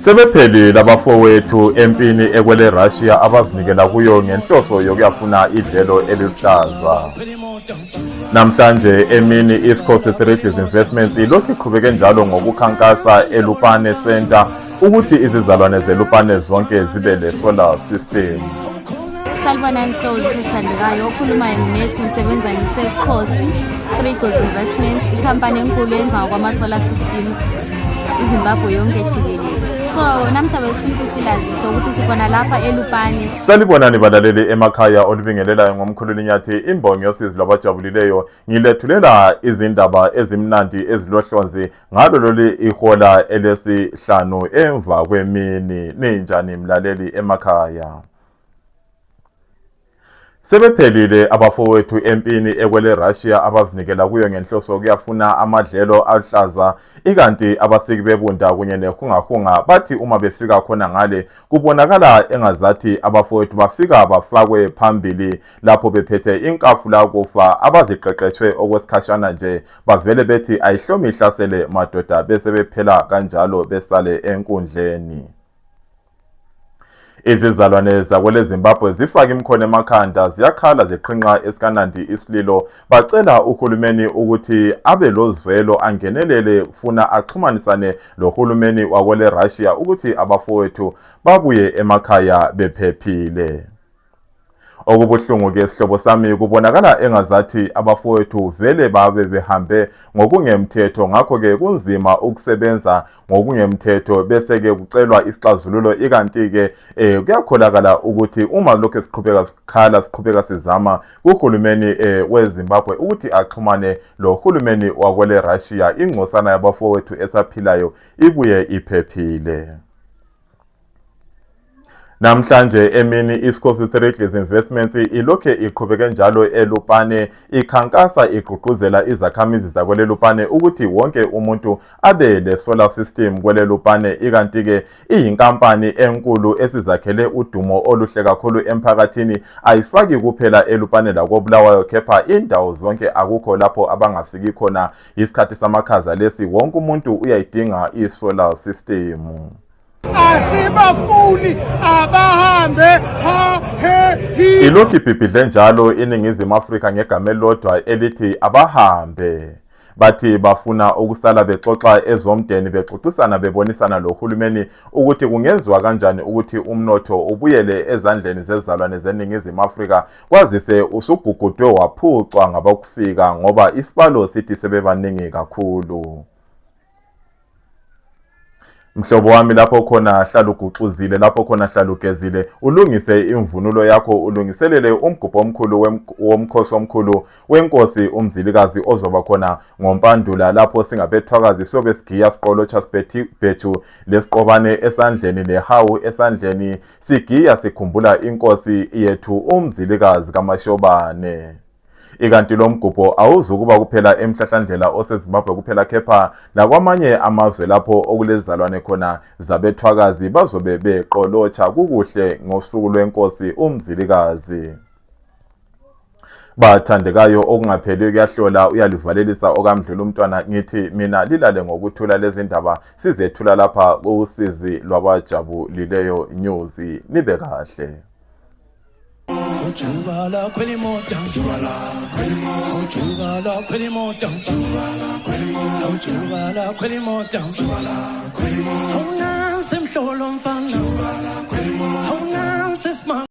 Sebephelile abafowethu empini ekwele Russia abazinikela kuyo ngenhloso yokuyafuna idlelo eliluhlaza. Namhlanje emini iSikhosi Strategies Investments ilokhu iqhubeke njalo ngokukhankasa eLupane Center ukuthi izizalwane zeLupane zonke zibe le solar system. Salibonani Mhlozi Thandekayo okhulumayo nguMessi ngisebenza ngiseSikhosi Strategies Investments ikhampani enkulu eyenza kwama-solar systems iZimbabwe yonke jikelele. So namhla besifuna silazise ukuthi sikhona lapha eLupane. Salibonani balaleli emakhaya olubingelelayo ngomkhululi nyathi imbongi yosizi lwabajabulileyo ngilethulela izindaba ezimnandi ezilohlonzi ngalo lolu ihola elesihlanu emva kwemini. Ninjani mlaleli emakhaya? Sebephelile abafowethu empini ekwele Russia abazinikela kuyo ngenhloso kuyafuna amadlelo aluhlaza ikanti abasiki bebunda kunye nehungahunga bathi uma befika khona ngale kubonakala engazathi abafowethu bafika bafakwe phambili lapho bephethe inkafu la kufa abaziqeqeshwe okwesikhashana nje bavele bethi ayihlomi ihlasele madoda bese bephela kanjalo besale enkundleni. Izizalwane zakwele Zimbabwe zifaka imkhono emakhanda ziyakhala ziqhinqa esikanandi isililo bacela uhulumeni ukuthi abe lozwelo angenelele funa axhumanisane lohulumeni wakwele Russia ukuthi abafowethu babuye emakhaya bephephile. Okubuhlungu ke sihlobo sami kubonakala engazathi abafowethu vele babe behambe ngokungemthetho ngakho ke kunzima ukusebenza ngokungemthetho bese ke kucelwa isixazululo ikanti ke kuyakholakala ukuthi uma lokho siqhubeka sizama kuhulumeni weZimbabwe ukuthi axhumane lohulumeni wakwele Russia ingcosana yabafowethu esaphilayo ibuye iphephile. Namhlanje emini iSikhosi Strategies Investments ilokhe iqhubeke njalo eLupane ikhankasa igqugquzela izakhamizi zakwele Lupane ukuthi wonke umuntu abe le solar system kwele Lupane ikanti ke iyinkampani enkulu esizakhele udumo oluhle kakhulu emphakathini ayifaki kuphela eLupane lakoBulawayo kepha indawo zonke akukho lapho abangafiki khona isikhathi samakhaza lesi wonke umuntu uyayidinga isolar system. Asibafuni abahambe ha he ilokhu ibhibhidle njalo iNingizimu Afrika ngegama elilodwa elithi abahambe bathi bafuna ukusala bexoxa ezomndeni bexoxisana bebonisana lohulumeni ukuthi kungenziwa kanjani ukuthi umnotho ubuyele ezandleni zezizalwane zeNingizimu Afrika kwazise usugugudwe waphucwa ngabakufika ngoba isibalo sithi sebebaningi kakhulu. Mhlobo wami lapho khona hlala uguxuzile lapho khona hlala ugezile ulungise imvunulo yakho ulungiselele umgubho omkhulu womkhosi omkhulu wenkosi umzilikazi ozoba khona ngompandula lapho singabethwakazi sobe sigiya siqolotsha sibethu lesiqobane esandleni nehawu esandleni sigiya sikhumbula inkosi yethu umzilikazi kaMashobane. Ikanti lo mgubho awuzukuba kuphela emhlahlandlela oseZimbabwe kuphela kepha nakwamanye amazwe lapho okulezizalwane khona zabethwakazi bazobe beqolotsha kukuhle ngosuku lwenkosi umzilikazi. Bathandekayo okungapheli kuyahlola uyalivalelisa okamdlula umntwana ngithi mina lilale ngokuthula lezi ndaba sizethula lapha usizi lwabajabulileyo news nibe kahle. Ujubala kweli moja ujubala kweli moja ujubala kweli moja ujubala kweli moja ujubala kweli moja ujubala kweli moja una semhlolo mfana